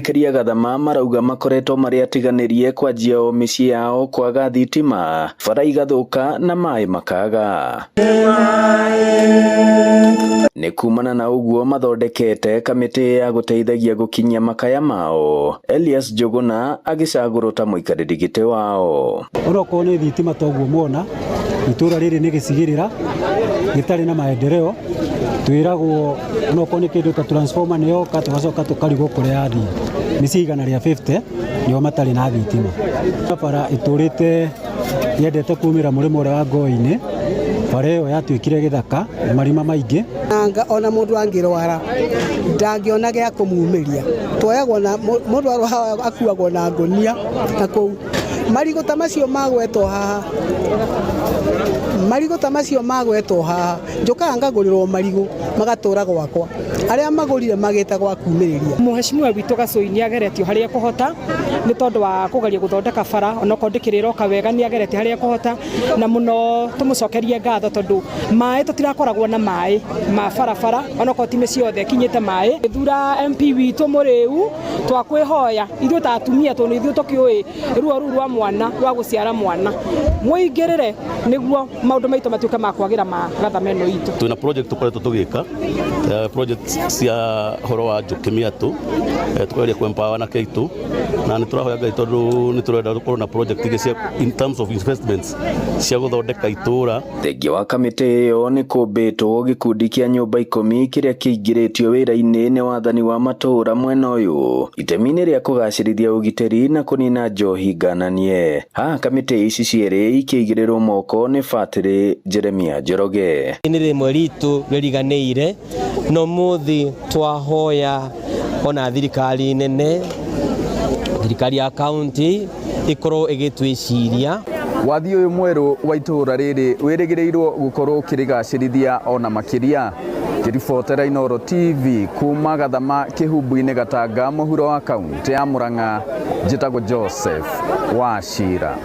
Aikari a Gathama marauga makoretwo marĩ atiganĩrie kwanjia o mĩciĩ yao kwaga thitima, bara igathũka na maĩ makaga. Nĩ kumana na ũguo mathondekete kamĩtĩ ya gũteithagia gũkinyia makaya mao. Elias Njuguna agĩcagũrwo ta mũikarĩri gĩtĩ wao. Onokorwo nĩ thitima toguo muona itũra rĩrĩ nĩ gĩcigĩrĩra gĩtarĩ na maendeleo, twĩragwo onokorwo nĩ kĩndũ ta transformer nĩ yoka, tũgacoka tũkarigwo kũrĩa yathiĩ. Mĩciĩ 150 nĩo matarĩ na thitima. Bara ĩtũrĩte yendete kumĩra mũrĩmo ũrĩa wa Ngoi-inĩ, bara ĩyo yatuĩkire gĩthaka marima maingĩ. Anga ona mũndũ angĩrwara ndangĩona gĩa kũmumĩria, tuoyagwo na mũndũ arwara akuagwo na ngũnia na kũu marigũ ta macio magwetwo haha, marigũ ta macio magwetwo haha, njũkaga ngagũrĩrwo marigũ magatũra gwakwa, arĩa magũrire magĩte gwa kumĩrĩria. Mũheshimiwa witũ Gacũi nĩ ageretio harĩa ekũhota nĩ tondũ wa kũgeria gũthondeka bara, onokorwo ndĩkĩrĩ ĩroka wega nĩ ageretie harĩa ekũhota, na mũno tũmũcokerie ngatho tondũ maĩ tũtirakoragwo na maĩ ma barabara, onokorwo ti mĩciĩ yothe ĩkinyĩte maĩ. Thura MP witũ mũrĩu twakwĩhoya ithuĩ ta atumia tondũ ithuĩ tũkĩũĩ ruo rũu rwa mwana rwa gũciara mwana, mũingĩrĩre nĩguo maũndũ maitũ matuĩke ma kwagĩra ma Gathama ĩno itũ. Twĩna project tũkoretwo tũgĩka, project cia horo wa njũkĩ mĩatũ, tũkageria kũ empower anake aitũ, na nĩ tũrahoya Ngai tondũ nĩ tũrenda gũkorwo na project ingĩ cia in terms of investments cia gũthondeka itũra. Thengia wa kamĩtĩ ĩyo nĩ kũmbĩtwo gĩkundi kĩa nyũmba 10 kĩrĩa kĩingĩrĩtio wĩra-inĩ nĩ wathani wa matũũra mwena ũyũ itemi-inĩ rĩa kũgacĩrithia ũgitĩri na kũnina njohi ngananie. Haha kamĩtĩ ici cierĩ ikĩigĩrĩrwo moko nĩ Batĩrĩ Jeremia Njoroge. Nĩ rĩmwe ritũ rĩriganĩire no mũthĩ twahoya ona thirikari nene, thirikari ya kaunti ikorwo ĩgĩtwĩciria. Wathi ũyũ mwerũ wa itũũra rĩrĩ wĩrĩgĩrĩirwo gũkorwo ũkĩrĩgacĩrithia ona makĩria. Ngĩribotera Inooro TV kuma Gathama Kĩhumbu-inĩ Gatanga mũhuro wa kaunti ya Murang'a, njĩtagwo Joseph Wachira.